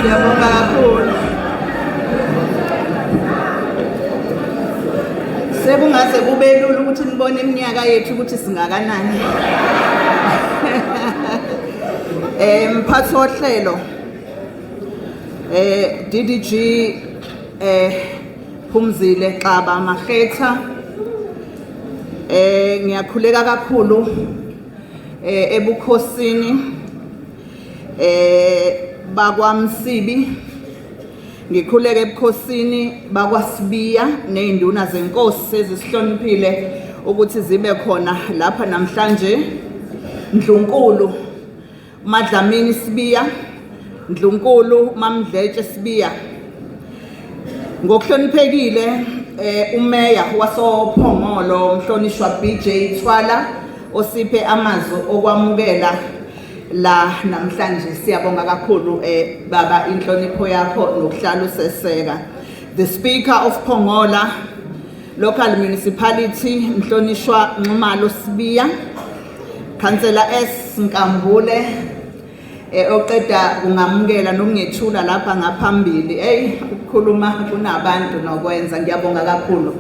Ngiyabonga kakhulu. Sekungaze kube lula ukuthi nibone iminyaka yethu ukuthi singakanani. Mphathi wohlelo DDG Phumzile Xaba Mahetha, ngiyakhuleka kakhulu ebukhosini bakwaMsibi, ngikhuleka ebukhosini bakwaSibiya nezinduna zenkosi ezisihloniphile ukuthi zibe khona lapha namhlanje. Ndlunkulu Madlamini Sibiya, Ndlunkulu Mamdletshe Sibiya, ngokuhloniphekile umeya wasoPhongolo mhlonishwa BJ Thwala osiphe amazwi okwamukela la namhlanje. Siyabonga kakhulu baba, inhlonipho yakho nokuhlala useseka. The Speaker of Pongola Local Municipality mhlonishwa Nxumalo Sibiya, Councillor S Nkambule oqeda kungamukela nokungethula lapha ngaphambili. Hey, ukukhuluma kunabantu nokwenza. Ngiyabonga kakhulu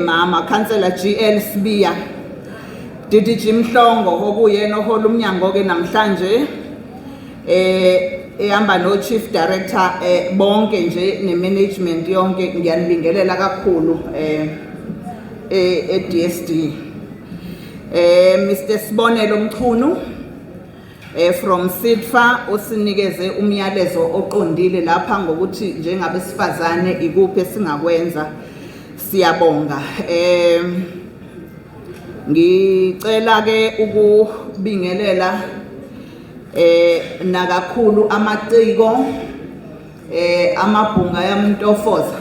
mama. Councillor GL Sibiya, DDG Mhlongo okuyena ohola umnyango ke namhlanje, ehamba no Chief Director, bonke nje ne management yonke, ngiyanibingelela kakhulu e DSD. Mr Sibonelo Mchunu from Sidfa osinikeze umyalezo oqondile lapha ngokuthi njengabesifazane ikuphi esingakwenza. Siyabonga. Ngicela ke ukubingelela nakakhulu amaciko, amabhunga yamntofoza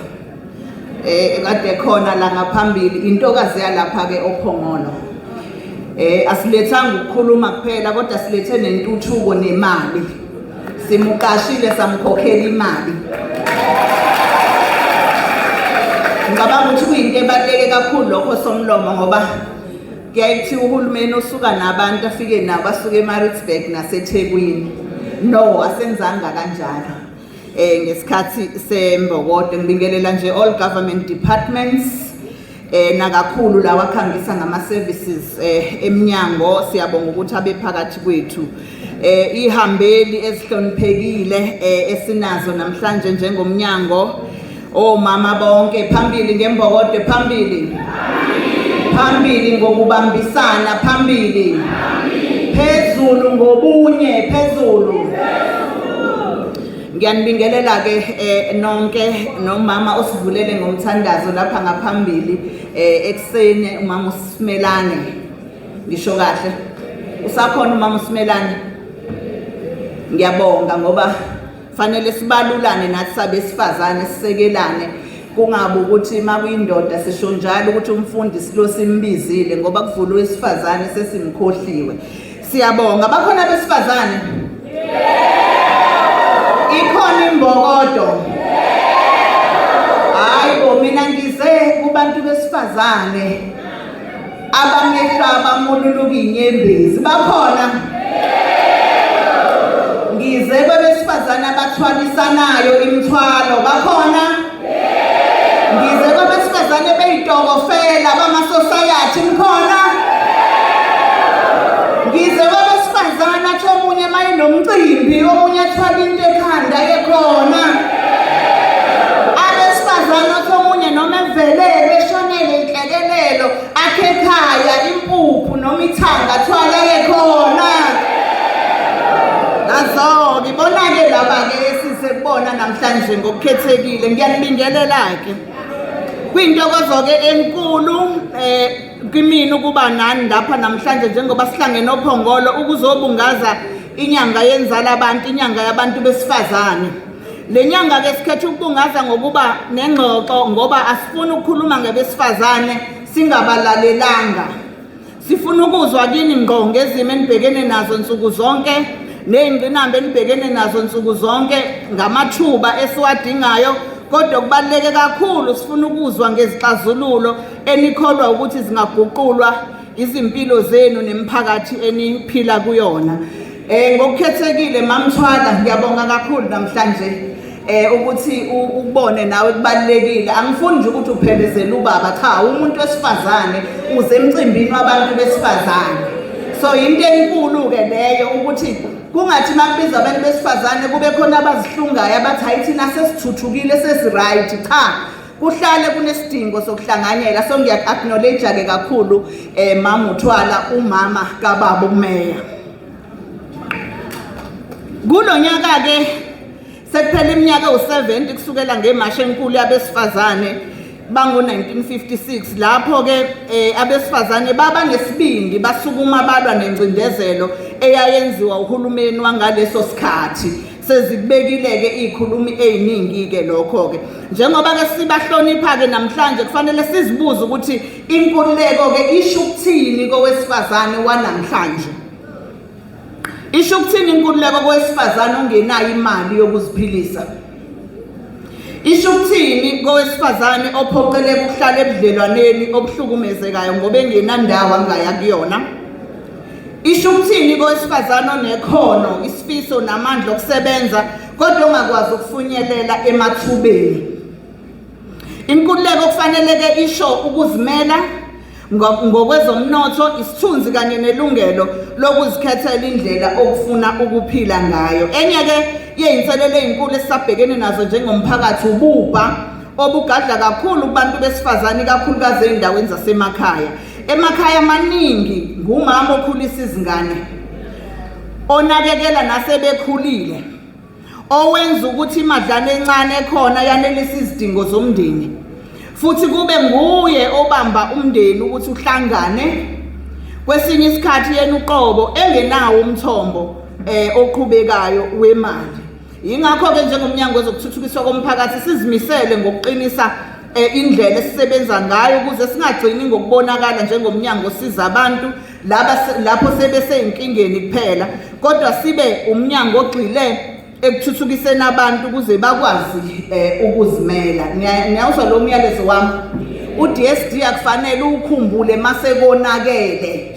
kade khona la ngaphambili, intokazi yalapha ke oPhongolo. Asilethanga ukukhuluma kuphela kodwa silethe nentuthuko nemali. Simuqashile, samkhokhela imali. Ngicabanga ukuthi kuyinto ebaluleke kakhulu lokho, somlomo, ngoba kuyaye kuthiwa uhulumeni osuka nabantu afike nabo asuke eMaritzburg naseThekwini. No, asenzanga kanjalo ngesikhathi sembokodo. Ngibingelela nje all government departments, nakakhulu lawa akhangisa ngama services eminyango. Siyabonga ukuthi abe phakathi kwethu. Ihambeli ezihloniphekile esinazo namhlanje njengomnyango, omama bonke, phambili ngembokodo, phambili, phambili ngokubambisana, phambili, phezulu ngobunye, phezulu. Ngiyanibingelela ke nonke, nomama osivulele ngomthandazo lapha ngaphambili ekseni, umama uSimelane. Ngisho kahle, usakhona umama uSimelane? Ngiyabonga, ngoba fanele sibalulane nathi sabesifazane, sisekelane, kungabe ukuthi makuyindoda sisho njalo ukuthi umfundisi lo simbizile, ngoba kuvulwe wesifazane sesimkhohliwe. Siyabonga. Bakhona abesifazane? Ikhona imbokodo? Hayi bo, mina ngize kubantu besifazane abamehlo abamululuka inyembezi. Bakhona? Ngize kwabesifazane abathwalisanayo imithwalo. Bakhona? Ngize kwabesifazane beyitokofela bama-society. Nikhona? Ngize kwabesifazane athi omunye mayinomcimbi, omunye athwala into ekhanda yekhona. Abesifazane athi omunye noma evelele eshonele inhlekelelo, akhe ekhaya impuphu noma ithanga, athwala yekhona. Nazo-ke, ibona-ke laba-ke esize kubona namhlanje ngokukhethekile. Ngiyanibingelela-ke. Kuyintokozo-ke enkulu kimina ukuba nani lapha namhlanje njengoba sihlangene oPhongolo ukuzobungaza inyanga yenzala abantu, inyanga yabantu besifazane. Le nyanga ke sikhetha ukubungaza ngokuba nengxoxo, ngoba asifuni ukukhuluma ngebesifazane singabalalelanga. Sifuna ukuzwa kini ngqo ngezimo enibhekene nazo nsuku zonke ney'ngqinamba enibhekene nazo nsuku zonke, ngamathuba esiwadingayo, kodwa kubaluleke kakhulu sifuna ukuzwa ngezixazululo enikholwa ukuthi zingaguqulwa izimpilo zenu nemiphakathi eniphila kuyona. Ngokukhethekile Mamthwala ngiyabonga kakhulu namhlanje ukuthi ukubone nawe kubalekile. Angifuni nje ukuthi uphelezele ubaba, cha, umuntu wesifazane uze emcimbini wabantu besifazane. So into enkulu ke leyo ukuthi kungathi makubiza abantu besifazane kube khona abazihlungayo abathi hayi thina sesithuthukile sesi-right. Cha, kuhlale kunesidingo sokuhlanganyela. So ngiya-acknowledge-ke kakhulu mama uThwala, umama kababa umeya. Kulo nyaka-ke sekuphela iminyaka ewu-70 kusukela ngemashi enkulu yabesifazane bango-1956, lapho-ke abesifazane baba nesibindi basukuma balwa nengcindezelo eyayenziwa uhulumeni wangaleso sikhathi. Sezikubekile-ke iy'khulumi ey'ningi-ke lokho-ke. Njengoba-ke sibahlonipha-ke namhlanje, kufanele sizibuze ukuthi inkululeko-ke isho ukuthini kowesifazane wanamhlanje. Isho ukuthini inkululeko kowesifazane ongenayo imali yokuziphilisa? Isho ukuthini kowesifazane ophoqeleka ukuhlala ebudlelwaneni obuhlukumezekayo ngoba engenandawo angaya kuyona? Isho ukuthini kowesifazane onekhono, isifiso namandla okusebenza kodwa ongakwazi ukufinyelela emathubeni? Inkululeko kufanele-ke isho ukuzimela ngokwezomnotho, isithunzi kanye nelungelo lokuzikhethela indlela okufuna ukuphila ngayo. Enye-ke yey'nselelo ey'nkulu esisabhekene nazo njengomphakathi ububha obugadla kakhulu kubantu besifazane, ikakhulukazi ey'ndaweni zasemakhaya. Emakhaya amaningi ngumama okhulisa izingane, onakekela nasebekhulile, owenza ukuthi imadlana encane ekhona yanelisa izidingo zomndeni, futhi kube nguye obamba umndeni ukuthi uhlangane. Kwesinye isikhathi yena uqobo engenawo umthombo oqhubekayo wemali. Yingakho-ke njengomnyango wezokuthuthukiswa komphakathi sizimisele ngokuqinisa indlela esisebenza ngayo ukuze singagcini ngokubonakala njengomnyango osiza abantu laba lapho sebesey'nkingeni kuphela, kodwa sibe umnyango ogxile ekuthuthukiseni abantu ukuze bakwazi ukuzimela. Niyawuzwa lo myalezo wami? U-DSD akufanele uwukhumbule mase konakele.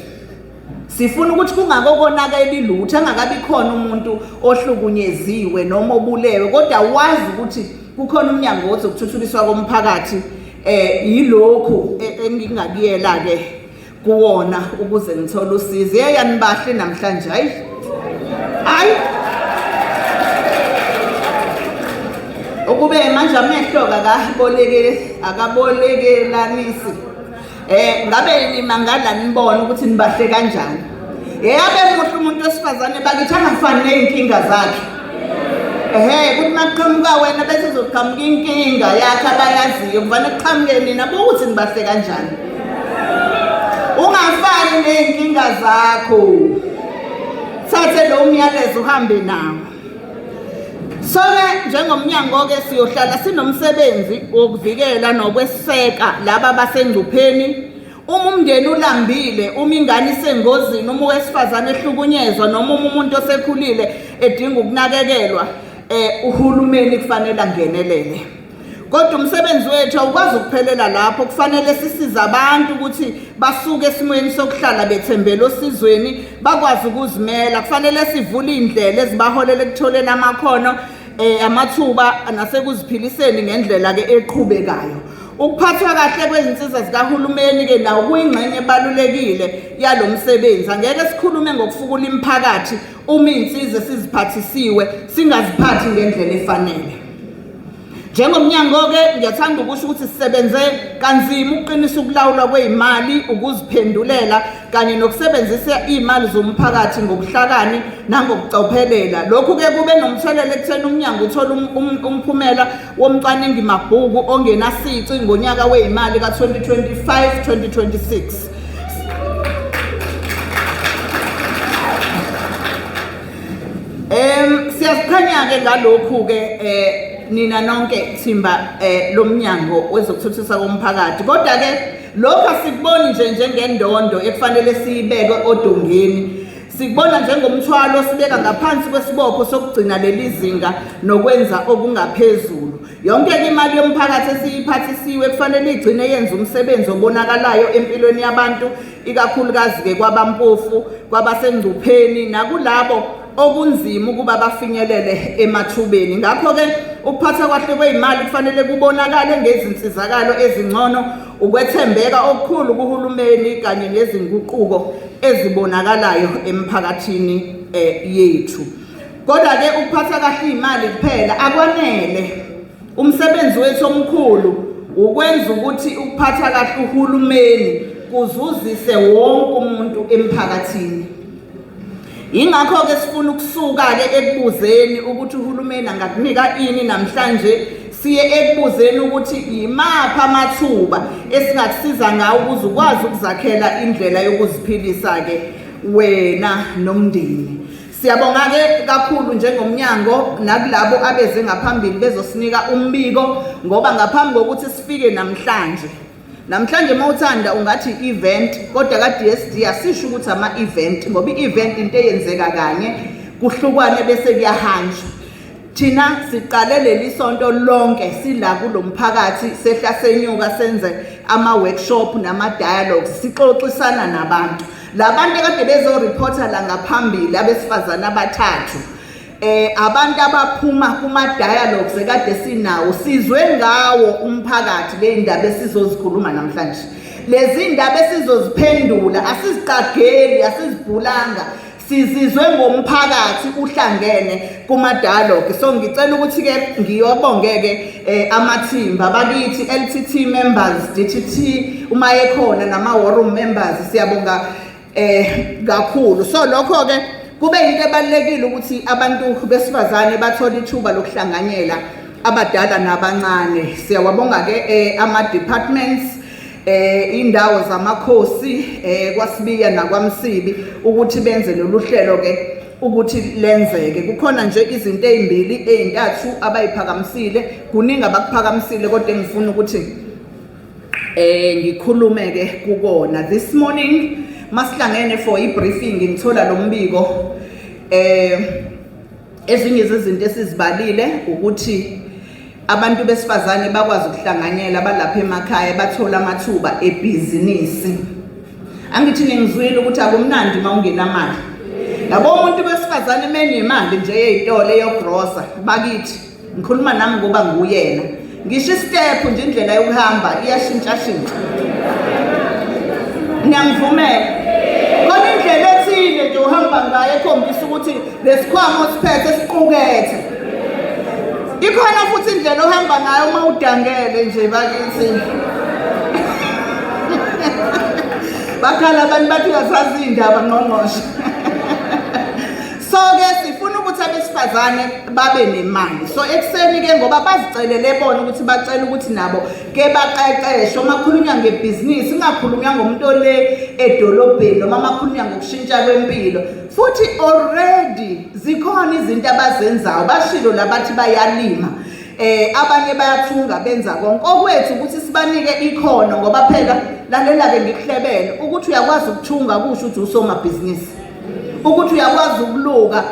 Sifuna ukuthi kungakokonakeli lutho, angakabi khona umuntu ohlukunyeziwe noma obulewe, kodwa wazi ukuthi kukhona umnyango wezokuthuthukiswa komphakathi. Yilokhu engingakuyela-ke kuwona ukuze ngithole usizo. Yeyi, anibahle namhlanje, hayi hayi, ukube manje amehlo akaboleke akabolekelanisi, ngabe nimangala nibona ukuthi nibahle kanjani. Yeyabe muhle umuntu wesifazane bakithi angafani ney'nkinga zakhe. Ehhe, kuthi makuqhamuka wena bese kuzoqhamuka inkinga yakhe abayaziyo, kuvane kuqhamuke nina bukuthi nibahle kanjani. Ungafani ney'nkinga zakho, thathe lo myalezo uhambe nawo. So-ke njengomnyango-ke siyohlala sinomsebenzi wokuvikela nokweseka laba abasengcupheni. Uma umndeni ulambile, uma ingane isengozini, uma owesifazane ehlukunyezwa noma uma umuntu osekhulile edinga ukunakekelwa, uhulumeni kufanele angenelele. Kodwa umsebenzi wethu awukwazi ukuphelela lapho, kufanele sisize abantu ukuthi basuke esimweni sokuhlala bethembele osizweni, bakwazi ukuzimela. Kufanele sivule iy'ndlela ezibaholela ekutholeni amakhono, amathuba nasekuziphiliseni ngendlela-ke eqhubekayo. Ukuphathwa kahle kwezinsiza zikahulumeni-ke nawo kuyingxenye ebalulekile yalo msebenzi. Angeke sikhulume ngokufukula imiphakathi uma iy'nsiza esiziphathisiwe singaziphathi ngendlela efanele. Njengomnyango-ke ngiyathanda ukusho ukuthi sisebenze kanzima ukuqinisa ukulawulwa kwey'mali, ukuziphendulela kanye nokusebenzisa iy'mali zomphakathi ngobuhlakani nangokucophelela. Lokhu-ke kube nomthelela ekutheni umnyango uthole umphumela womcwaningi mabhuku ongenasici ngonyaka wey'mali ka-2025-2026. Siyaziqhenya-ke ngalokhu-ke nina nonke thimba lomnyango wezokuthuthukiswa komphakathi. Kodwa-ke lokhu asikuboni nje njengendondo ekufanele siyibeke odongeni. Sikubona njengomthwalo osibeka ngaphansi kwesibopho sokugcina leli zinga nokwenza okungaphezulu. Yonke-ke imali yomphakathi esiyiphathisiwe kufanele igcine yenze umsebenzi obonakalayo empilweni yabantu, ikakhulukazi-ke kwabampofu, kwabasengcupheni nakulabo okunzima ukuba bafinyelele emathubeni. Ngakho-ke ukuphatha kwahle kwey'mali kufanele kubonakale ngezinsizakalo ezingcono, ukwethembeka okukhulu kuhulumeni kanye nezinguquko ezibonakalayo emphakathini yethu. Kodwa-ke ukuphatha kahle iy'mali kuphela akwanele. Umsebenzi wethu omkhulu ukwenza ukuthi ukuphatha kahle uhulumeni kuzuzise wonke umuntu emphakathini. Yingakho-ke sifuna ukusuka-ke ekubuzeni ukuthi uhulumeni angakunika ini namhlanje siye ekubuzeni ukuthi yimaphi amathuba esingakusiza ngawo ukuze ukwazi ukuzakhela indlela yokuziphilisa-ke wena nomndeni. Siyabonga-ke kakhulu njengomnyango nakulabo abeze ngaphambili bezosinika umbiko ngoba ngaphambi kokuthi sifike namhlanje namhlanje uma uthanda ungathi i-event kodwa ka-DSD asisho ukuthi ama-event ngoba i-event into eyenzeka kanye kuhlukwane bese kuyahanjwa. Thina siqale leli sonto lonke sila kulo mphakathi sehla senyuka senze ama-workshop nama-dialogues sixoxisana nabantu. Labantu ekade bezoreporta la ngaphambili abesifazane abathathu abantu abaphuma kuma dialogues ekade sinawo sizwe ngawo umphakathi le ndaba esizozikhuluma namhlanje. Lezi ndaba esizoziphendula asiziqageli asizibhulanga sizizwe ngomphakathi uhlangene kuma dialogue. So ngicela ukuthi ke ngiyobongeke amathimba bakithi LTT members, DTT uma ekhona nama war room members, siyabonga kakhulu. So lokho ke kube into ebalulekile ukuthi abantu besifazane bathole ithuba lokuhlanganyela abadala nabancane. Siyawabonga ke ama departments, indawo zamakhosi kwaSibiya nakwaMsibi ukuthi benze lolu hlelo ke ukuthi lenzeke. Kukhona nje izinto ezimbili ezintathu abayiphakamisile, kuningi abakuphakamisile kodwa engifuna ukuthi ngikhulume ke kukona. This morning masihlangene for i-briefing ngithola lo mbiko, ezinye zezinto esizibalile ukuthi abantu besifazane bakwazi ukuhlanganyela balapha emakhaya bathola amathuba ebhizinisi. Angithi ningizwile ukuthi akumnandi uma ungenamali. Yabo umuntu wesifazane menemali nje yey'tolo eyogrosa bakithi, ngikhuluma nami ngoba nguyena, ngisho istephu nje indlela yokuhamba iyashintshashintsha. Niyangivumela khona indlela ethile nje uhamba ngayo ekhombisa ukuthi lesikhwama osiphethe siqukethe. Ikhona futhi indlela ohamba ngayo uma udangele nje bakithi. Bakhala abantu bathi uyazazi iy'ndaba ngqongqoshe. So ke sifuna ukuthi abesifazane babe nemali. So ekuseni ke ngoba bazicelele bona ukuthi bacela ukuthi nabo ke baqeqeshwe uma kukhulunywa ngebhizinisi, kungakhulunywa ngomuntu ole edolobheni noma uma kukhulunywa ngokushintsha kwempilo. Futhi already zikhona izinto abazenzayo, bashilo labathi bayalima, abanye bayathunga, benza konke. Okwethu ukuthi sibanike ikhono ngoba phela lalela-ke ngikuhlebele ukuthi uyakwazi ukuthunga kusho ukuthi usomabhizinisi, ukuthi uyakwazi ukuluka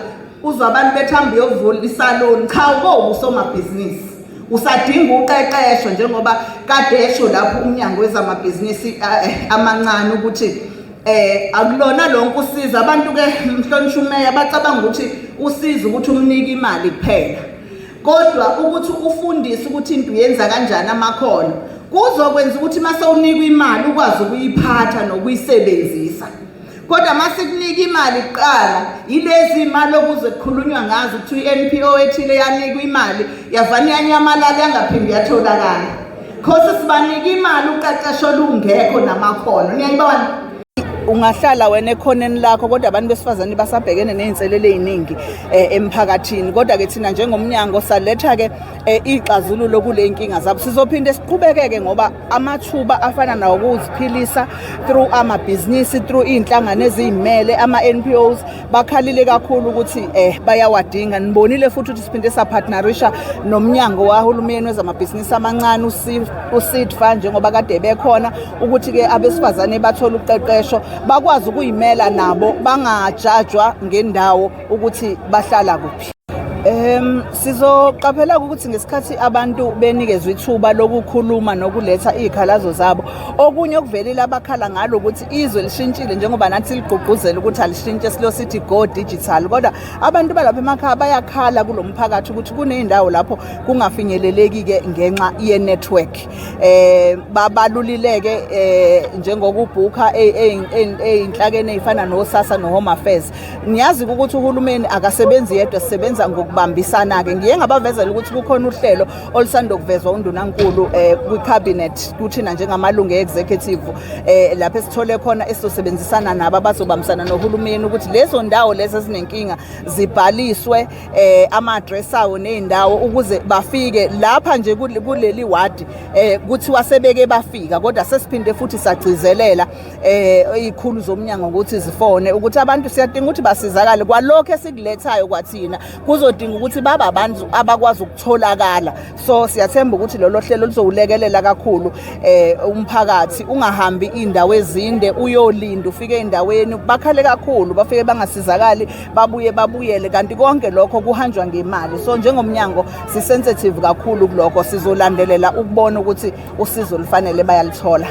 uzwa abantu bethamba uyovula isaloni, cha ukowu usomabhizinisi usadinga uqeqesho njengoba kade esho lapho umnyango wezamabhizinisi amancane ukuthi akulona lonke usizo. Abantu ke mhlonishwa umeya bacabanga ukuthi usizo ukuthi umnike imali kuphela, kodwa ukuthi ufundise ukuthi into uyenza kanjani, amakhono kuzokwenza ukuthi mase unikwa imali ukwazi ukuyiphatha nokuyisebenzisa. Kodwa masikunika imali kuqala, yilezi imali okuze kukhulunywa ngazo ukuthi i-NPO ethile yanikwa imali yavane yanyamalala yangaphinde yatholakala. Khosi sibanika imali uqeqesho lungekho namakhono. Niyayibona? Ungahlala wena ekhoneni lakho kodwa abantu besifazane basabhekene ney'nselelo ey'ningi emphakathini. Kodwa-ke thina njengomnyango saletha-ke iy'xazululo kule nkinga zabo. Sizophinde siqhubekeke ngoba amathuba afana nawo ukuziphilisa through amabhizinisi, through iy'nhlangano eziy'mele, ama-NPOs bakhalile kakhulu ukuthi bayawadinga. Nibonile futhi ukuthi siphinde sapartnerisha nomnyango wahulumeni wezamabhizinisi amancane uSIDFA njengoba kade bekhona ukuthi-ke abesifazane bathole uqeqesho bakwazi ukuyimela nabo bangajajwa ngendawo ukuthi bahlala kuphi. Sizoqaphela ukuthi ngesikhathi abantu benikezwe ithuba lokukhuluma nokuletha izikhalazo zabo, okunye okuvelile abakhala ngalo ukuthi izwe lishintshile, njengoba nathi ligqugquzela ukuthi alishintshe, silo sithi go digital, kodwa abantu balapha emakhaya bayakhala kulo mphakathi ukuthi kuney'ndawo lapho kungafinyeleleki-ke ngenxa ye-network. Babalulileke njengokubhukha ey'nhlakeni ey'fana no-SASSA no-Home Affairs. Ngiyazi ukuthi uhulumeni akasebenzi yedwa, sisebenza ngokubambisana-ke. Ngiye ngabavezela ukuthi kukhona uhlelo olusanda kuvezwa undunankulu kwi-cabinet kuthina njengamalungu e-executive, lapho esithole khona esizosebenzisana nabo abazobambisana nohulumeni ukuthi lezo ndawo lezo ezinenkinga zibhaliswe ama-address awo ney'ndawo ukuze bafike lapha nje kuleli wadi. Kuthiwa sebeke bafika, kodwa sesiphinde futhi sagcizelela izikhulu zomnyango ukuthi zifone ukuthi abantu siyadinga ukuthi basizakale kwalokho esikulethayo. Kwathina kuzodinga ukuthi babe abantu abakwazi ukutholakala, so siyathemba ukuthi lolo hlelo luzowulekelela kakhulu umphakathi ungahambi indawo ezinde uyolinda ufike endaweni bakhale kakhulu, bafike bangasizakali, babuye babuyele, kanti konke lokho kuhanjwa ngemali. So njengomnyango si-sensitive kakhulu kulokho, sizolandelela ukubona ukuthi usizo lufanele bayalithola.